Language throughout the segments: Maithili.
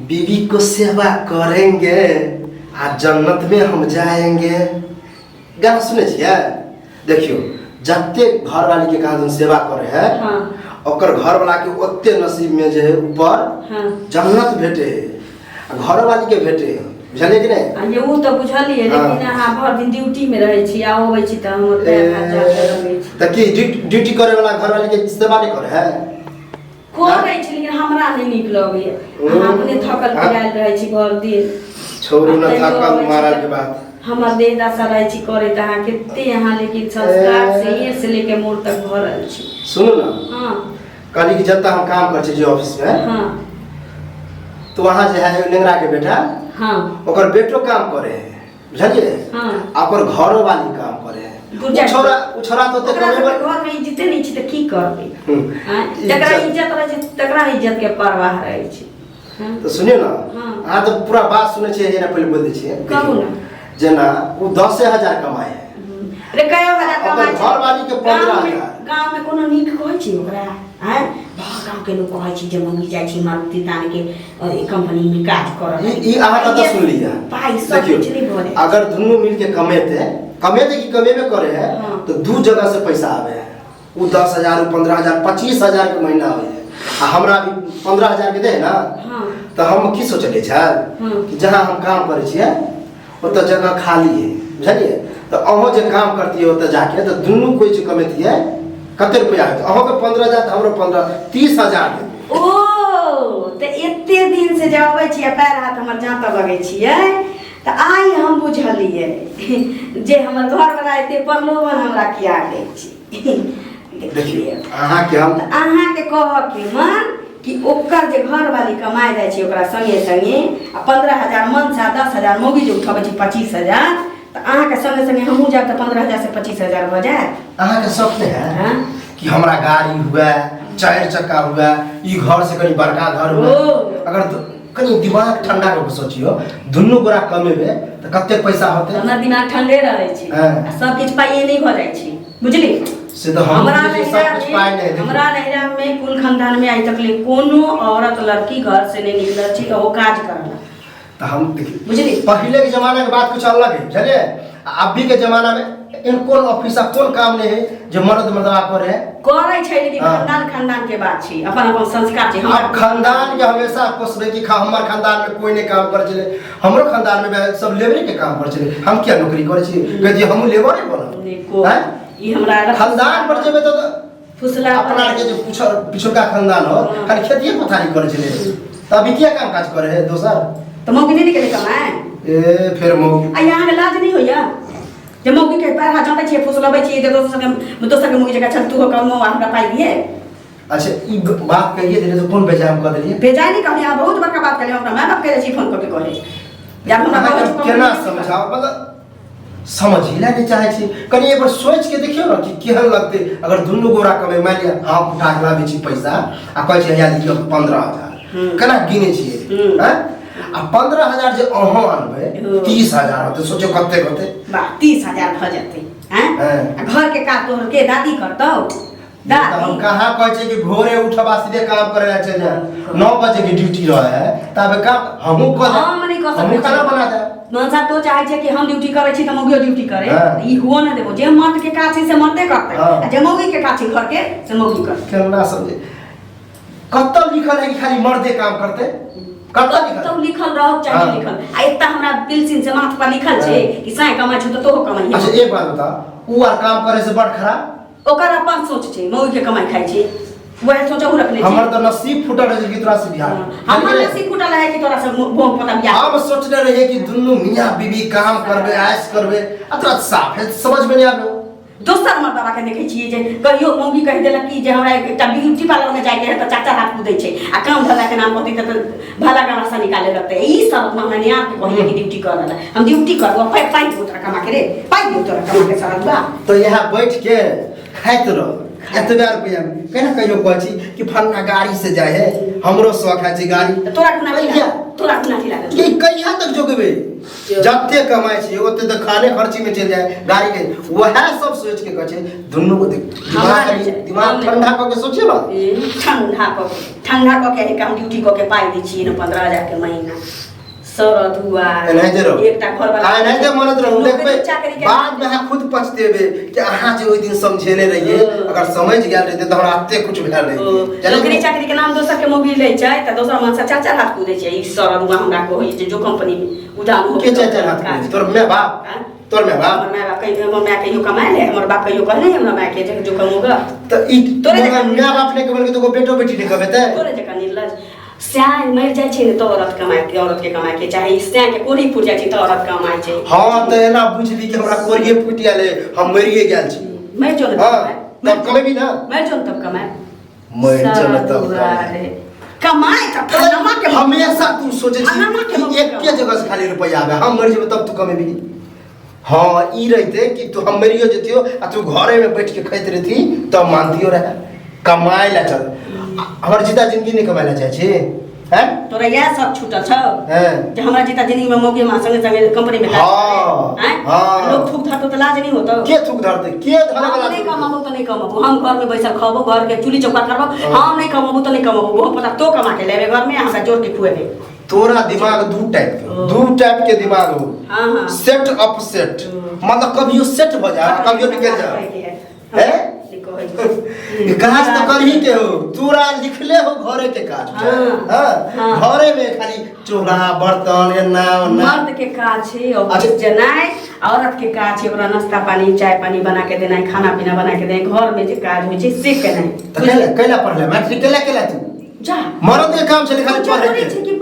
बीवी को सेवा करेंगे आ जन्नत में हम जाएंगे। गाना सुनै छियै? देखियौ, जते घरवाली के कहाँ सेवा करे है, ओकर घरवाला के ओते नसीब में जे है ऊपर जन्नत भेटे है आ घरवाली के भेटे है। बुझलियै कि नहि? आ ये ओ तऽ बुझलियै, लेकिन अहाँ भरि दिन ड्यूटी में रहै छी आ अबै छी तऽ हमर पैर हाथ जाके लगै छै। तऽ की ड्यूटी करे वाला घरवाली के सेवा नहि करे है? करै छी, लेकिन हमरा नहि नीक लगैया। अहाँ अपने थकल पिरायल रहै छी भरि दिन। छोड़ू न। आ तैयो थकल अबै छी मारल तऽ के बात। हमर देह दशा रहै छी करैत। अहाँ कते अहाँ लेकिन संस्कार से एड़ से लेके मोड़ तक भरल छी। सुनू ने। हँ। कहली कि जतऽ हम काम करै छी जे ऑफिस में, तो वहाँ जे है नेंगरा के बेटा, ओकर बेटो काम करे है, बुझलियै? आ ओकर घरो वाली काम करे है। दू उ चारि छोरा, उ छोरा तो ओते ओकरा कमेबो सबके घर में इज्जते नहि छै तऽ की करबै? आँय? जकरा इज्जत। इज्जत रहै छै तकरा इज्जत के परवाह रहै छै। हँ? तऽ सुनियौ ने। हँ। अहाँ तऽ पूरा बात सुनै छियै, जेना पहिले बोल दै छियै। कहू ने। जेना ओ 10,000 कमाइ है। रे, कयो हजार ओकर कमाइ छै। घरवाली के 15,000। गाँव में कोनो नीक कहै छै ओकरा? आँय, भऽ गाँव के लोक कहै छै जे मम्मी जाइ छै मारुति तान के कंपनी में काज करऽ। ई ई अहाँ कतऽ सुनलियै? पाइ सब देखियौ, किछु नहि भऽ जाइ। अगर दुनू मिलके कमेते कमेते कि कमेबे करे है, तो दू जगह से पैसा आवे है। वो 10,000, वो 15,000, 25,000 के महीना होय है आ हमरा भी 15,000 के दे है ना। तो हम की सोचले छल कि जहाँ हम काम करै छियै ओतऽ जगह खाली है, बुझलियै? तऽ अहूँ जे काम करतियै ओतऽ जाके, तऽ दुनू कोइ जे कमेतियै, कते रुपया होतै? अहूँके 15,000 तऽ हमरो 15, 30,000 देतै। ओ तऽ एते दिन से जे अबै छियै, पैर हाथ हमर जाँतऽ लगै छियै, तऽ आइ हम बुझलियै जे हमर घरवला एते प्रलोभन हमरा किया दै छै। देखियौ, अहाँके हम तऽ अहाँके कहऽके मन कि ओकर जे घरवाली कमाइ जाइ छै ओकरा संगे संगे आ 15,000 मन से आ 10,000 मौगी जे उठबै छै 25,000, तऽ अहाँके संगे संगे हमहूँ जायब तऽ 15,000 से 25,000 भऽ जायत। अहाँके शौक नहि है हाँ? कि हमरा गाड़ी हुए, चारि चक्का हुए, ई घर से कनि बड़का घर हुए? ओ। अगर कनि दिमाग ठंडा कऽ के सोचियौ, दुनू गोरा कमेबै तऽ कतेक पैसा होतै? हमर दिमाग ठंडे रहै छै। आ सब किछु पाइए नहि भऽ जाइ छै, बुझली? से तऽ हम हमरा बुझै छी, सब नैहरा कुछ पाइ नहि में देखियौ। हमरा नैहरा में कुल खानदान में आइ तक ले कोनो औरत लड़की घर से नहीं निकलल छै ओ काज करला। तऽ हम देखियौ, बुझली? पहिले के जमाना के बात कुछ अलग है, बुझलियै? आ अभी के जमाना में एहन कोन ऑफिस आ कोन काम नहीं है जे मर्द मर्दवा करे है? करै छै, लेकिन खानदान खानदान के बात छै, अपन अपन संस्कार छै। अब खानदान के हमेशा कोसबै कि खा हमर खानदान में कोई नहीं काम करे छलै, हमरो खानदान में भी सब लेबरे के काम करे छलै, हम किया नौकरी करे छी? कहै छी हमहूँ लेबरे बनब। नहि, को हैं? ई हमरा खानदान पर जेबै तऽ फुसला अपना आरके जे पूछ पिछुलका खानदान हो, खाली खेतिए पथारी करे छलै, तऽ अभी किया काम काज करे है दोसर? तऽ मौगी नहि निकले कमाए? ए, फेर मौगी। आ यहाँ लाज नहीं होइया जे मौगी के पैर हाथ जाते छियै, फुसलबै छियै जे दोसर के मौगी जकाँ चल तू हो कमो आ हमरा पाइ दिए। अच्छा, ई बात कहिए देलियै तऽ कोन बेजाय हम कऽ देलियै? बेजाय नहीं कहलियै अहाँ, बहुत बड़का बात कहलियै। हमरा माय बाप के जाइ छी फोन कऽ के कहै जब हमरा अहाँके कहै छी, केना समझाउ? मतलब समझै लए नहि चाहै छी। कनि एक बार सोचि के देखियौ ने कि केहन लगतै अगर दुनू गोरा कमे। मानि लिअ हम उठा के लाबै छी पैसा आ कहै छी हैया लिअ 15,000, केना गिनै छियै? आँय? आ 15,000 जे अहाँ अनबै, 30,000 होतै। सोचो कतेक होतै। वाह, 30,000 भऽ जेतै? आँय? आ घर के काज तोहर के दादी करतौ? तऽ हम दादी कहाँ कहै छियै कि भोरे उठब आ सीधे काम करे ला चलि जाए? 9 बजे के ड्यूटी रहे है, तब काम हमहूँ कऽ देब। हम नहि कऽ हमहूँ सकै खाना छी। बना देब। मनसा तो चाहै छै कि हम ड्यूटी करै छी तऽ मौगियो ड्यूटी करे। तऽ ई हुओ नहि देबो। जे मर्द के काज छै से मर्दे करतै आ जे मौगी के काज छै घर के से मौगी करतै। केना समझे? कतऽ लिखल है कि खाली मर्दे काम करते? कतऽ लिखल? तो लिखल रहक चाही। लिखल आ एतऽ हमरा पिलसिन से माथ पर लिखल छै कि साँय कमाइ छौ तऽ तोहो कमाइ। अच्छा, एक बात बता, उ आर काम करे से बड़ खराब? ओकर अपन सोच छै, मौगी के कमाइ खाइ छै, वएह सोच अहूँ रखने छी। हमर तऽ नसीब फूटल रहे कि तोरा से बियाह। हमर नसीब फूटल है कि तोरा से बोम पता बियाह। हम सोचने रहिए कि दुनू मियाँ बीबी काम करबे, ऐश करबे, आ तोरा साफे समझ में नहीं आबे। दोसर मर्दबा के देखै छियै जे कहियो मौगी कहि देलक कि जे हमरा एकटा ब्यूटी पार्लर में जाइके है तऽ चाचा हाथ कूदै छै आ काम धंधा के नाम कहतै तऽ भला गमासा निकाले लगतै। ई सब हमरा नियार के कहिए कि ड्यूटी कर रहल, हम ड्यूटी करबो। पाइ पाइ दियौ तोरा कमा के रे, पाइ दियौ तोरा कमा के सरदुआ। तऽ इएह बैठ के खाइत रह एतबे रुपया में। केना कहियो कहै छी कि फन्ना गाड़ी से जाइ है, हमरो शौक है छै गाड़ी। तऽ तोरा कोना कहिया? तोरा कोना खिला देतौ? कि कहिया तक जोगेबै? जते कमाइ छी ओते तऽ खाने खर्ची में चलि जाए गाड़ी के वएह सब सोच के कहै छै दुनू को देख हमरा दिमाग नहि छै। दिमाग हम नहि। ठंडा कऽ के सोचिए ना ठंडा कऽ के ठंडा कऽ के एहि काम ड्यूटी कऽ के पाइ दै छियै ने 15,000 के महीना सर धुआ एनाहिते रहू एकटा घर वाला आ एनाहिते मनत रहू नौकरी देखबै चाकरी के बाद में अहाँ खुद पछतेबै कि अहाँ जे ओहि दिन समझेने रहियै हँ। अगर समझ गेल रहितै तऽ हमरा एते कुछ भेल रहितै नौकरी चाकरी के नाम दोसर के मोबिल लै छै तऽ दोसर मन से चार चार हाथ कूदै छै ई सर अदुआ हमरा कहै छै जो कंपनी में उदाम हो के चार चार हाथ कूदै छै? तोर माय बाप आँय? तोर माय बाप हमर माय बाप कहियो हमर माय कहियो कमाए ले हमर बाप कहियो कहने हमरा माय के जे जो कमोगा तऽ ई तोरे जकाँ माय बाप नहि कमेलकै तऽ ओकर बेटो बेटी नहि कमेतै तोरे जकाँ निर्लज स्याह मरि जाइ छै ने तऽ औरत कमाए के औरत के कमाए के चाही स्याह के कोढ़ी फूट जाइ छै तऽ औरत कमाए छै हँ तऽ एना बुझली कि हमरा कोरिये फूटि गेल है, हम मरिए गेल छी मरि जो ने हँ तब कमाए तब कमेबी ना मरि जो ने तब कमाए मरि जो ने तब कमाए। कमाए तऽ फलाना के हमेशा तू सोचे छी फलाना के कि एके जगह से खाली रुपया आबे हम मरि जेबै तब तू कमेबी हँ ई रहिते कि तू हम मरियो जतियो आ तू घरे में बैठ के खाइत रहती तब मानतियो रहे कमाए ला चल हमर जीता जिंदगी नहीं कमाए ला चाहे छी हैं तोरा इएह सब छूटल छौ हैं जे हमरा जीता जिंदगी में मौगी माँ संगे संगे कंपनी में काज हाँ, करे, आँय? हाँ। लोग थूक धरतो तऽ लाज नहीं होतो के थूक धरते के धरे हम वाला नहीं कमाबो तो नहीं कमाबो हम घर में बैसल खबो घर के चूल्ही चौका करबो हम नहीं कमाबो तो नहीं कमाबो बहुत पता तो कमा के लेबे घर में हमरा जोर के खुएबे तोरा दिमाग दू टाइप के दू टाइप के दिमाग हो हाँ हाँ सेट अप सेट मतलब कभियो सेट हो जा कभियो निकल जा हैं? काज तो करही के हो तोरा लिखले हो घरे के काज हाँ। हाँ हाँ। घरे में खाली चूल्हा बर्तन एना ओना मर्द के काज छै ऑफिस अच्छा। जेनाइ औरत के काज छै ओकरा नाश्ता पानी चाय पानी बना के देनाइ खाना पीना बना के देनाइ घर में जे काज होइ छै से केनाइ तऽ कैला कैला पढ़ले मैट्रिक कैला कैला तू जा मर्द के काम छलै खाली पढ़े जरूरी के छै कि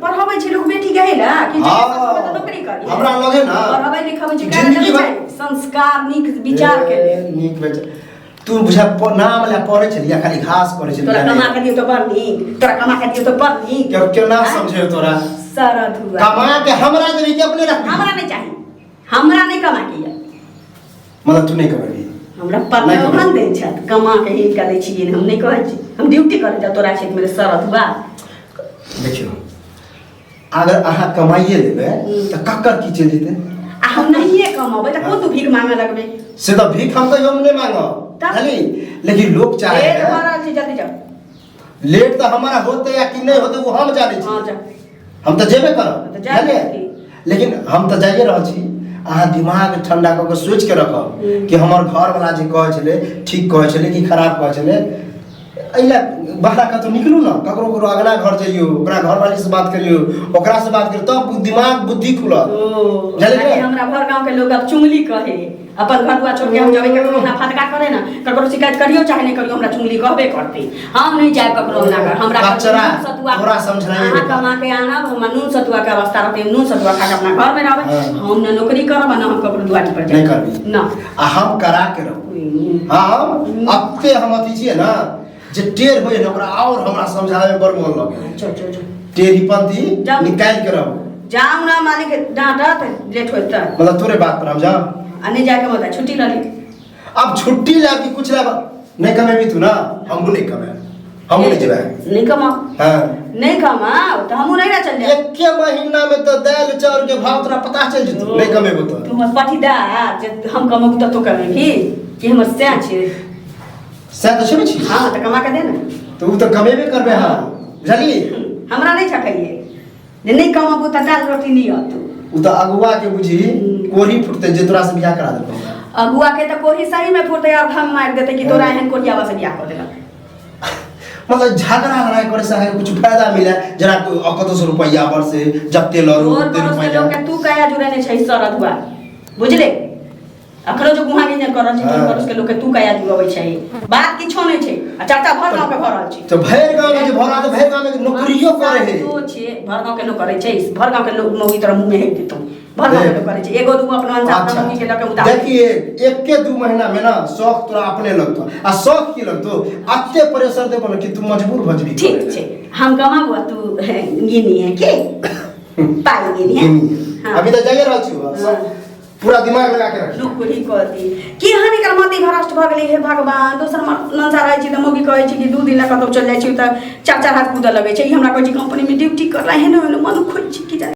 पढ़ाबै छै लोक बेटी के है ना कि जे हाँ। ससुर तऽ नौकरी करी हमरा लगे ना। पढ़ाबै लिखाबै छै जिंदगी कारण भर- छै संस्कार नीक विचार के ए, नीक विचार तू बुझा नाम ले पढ़े छलिया खाली घास करे तोरा छलिया कमा के दियौ तऽ बड़ नीक तोरा कमा के दियौ तऽ बड़ नीक क्यों क्यों ना समझे तोरा सारा धुआ कमा के हमरा देबी कि अपने रखबी हमरा नहीं चाही हमरा नहीं कमा के यऽ मतलब तू नहीं कमेबी हमरा नहि प्रलोभन दै छथि कमा के हिनका दै छियै हम नहि कहै छी हम ड्यूटी करै जाउ तोरा खेत मेरे सर अथुआ देखियौ अगर अहाँ कमाइए लेबै तऽ ककर की चलि जेतै आ हम नहिए कमेबै तऽ कोन तू भीख मांगे लगबै से तऽ भीख हम कहियो हम नहि मांगब तब? बुझली लेकिन लोक चाहे लेट भऽ रहल छै जल्दी जाउ लेट तऽ हमारा होते या कि नहि होते वो हम जानै हँ छी जाउ हम तऽ जेबे करब तऽ जा बुझलियै छी। लेकिन हम तऽ जाइए रहल छी अहाँ दिमाग ठंडा कऽ के सोचि के रखब कि हमर घरवला जे कहै छलै ठीक कहै छलै कि खराब कहै छलै एहि लए बाहर कतहु निकलू ने ककरो ककरो अगला घर जइयौ ओकरा घरवाली से बात करियौ ओकरा से बात करियौ तब दिमाग बुद्धि खुलत ओ बुझलियै खाली हमरा भर गाँव के लोग अब चुंगली कहे अपन घर दुआर छोड़ के हम जेबै ककरो अंगना फटका करे ना ककरो शिकायत करियो चाहे नहीं करियो हमरा चुंगली कहबे करते हम नहीं जाए ककरो अंगना घर हमरा घर कचरा, नून सतुआ तोरा समझनाइ अहाँ बेकार। कमा के आनब हमरा नून सतुआ के अवस्था रहतै नून सतुआ खा के अपना घर में रहबै हाँ। हम न नौकरी करब आ न हम ककरो दुआरी पर नहीं जायब करबी। ना आ हम करा के रहब हाँ हम अते हम अथी छियै ना जे टेढ़ होय ने ओकरा और हमरा समझावे में बड़ मोन लगे चल चल चल टेढ़ीपंथी जाउ। निकालि के रहब जाउ ना मालिक डांटत लेट होइत तऽ मतलब तोरे बात पर हम जाओ आ नहीं जाके मत छुट्टी लऽ ली अब छुट्टी ला कि कुछ ला नहीं कमेबी तू ना हमहू नहीं कमे हमहू नहीं जेबै नहीं कमाओ हाँ नहीं कमाओ तो हमहू नहीं ना चल जाए एके महीना में तो दाल चाउर के भाव तोरा पता चल जेतौ नहीं कमेबो तो तू हमर पाटीदार जे हम कमाबू तऽ तू कमेबही कि हमर सैं छै सएह तऽ छेबे छी हाँ तऽ कमा के दे ना तऽ ओ तऽ कमेबे करबै अहाँ बुझलियै हमरा नहीं ठकैये जे नहीं कमाबू तऽ दाल रोटी नहीं अतौ ओ तऽ अगुआ के बुझी कोढ़ी फुटतै जे तोरा से बियाह करा देलकौ हमरा। अगुआ के तऽ कोढ़ी सही में फुटतै और धम मारि देतै कि तोरा एहन कोढ़ियावा से बियाह कऽ देलक मतलब झगड़ा लड़ाई करे से अहाँके कुछ फायदा मिले जेना कतौ से रुपैआ बरसे जते लड़ू टोल ओते पड़ोस के रुपैआ लोग के तू काया जुड़ेने छै सरधुआ बुझले अखनो जो गुहा गिंजन कर रहल छै टोल हाँ। पड़ोस के लोग के तू काया जुड़बै छै बात किछो नहि छै आ चाचा भर गाँव के भर रहल छै तऽ भरि गाँव में जे भरा तऽ भरि गाँव में नौकरियो करे है तो छै भर गाँव के लोग करै छै भर गाँव के लोग मौगी तोरा मुँह में हेक देतौ भर गाँव के लोग करै छै एगो दूगो अपना अंशा अपना अच्छा मौगी के लऽ के उतार देखिए एके दू महीना में ना शौक तोरा अपने लगतो आ शौक की लगतो अते प्रेशर देबो ना कि तू मजबूर भऽ जेबी ठीक छै हम कमाबो आ तू गिनी है की पाइ गिनी है हाँ। अभी तऽ जाइए रहल छी सब पूरा दिमाग लगा के रखी नौकरी कऽ दी की हानि कर मति भ्रष्ट भऽ गेलै हे भगवान दोसर मनसा रहै छी तऽ मौगी कहै छी कि दू दिन लए कतहु चलि जाइ छी तऽ चार चार हाथ कूदऽ लगै छै ई हमरा कहै छै कंपनीमे ड्यूटी कर एहन एहन मन खोज छी कि जाने।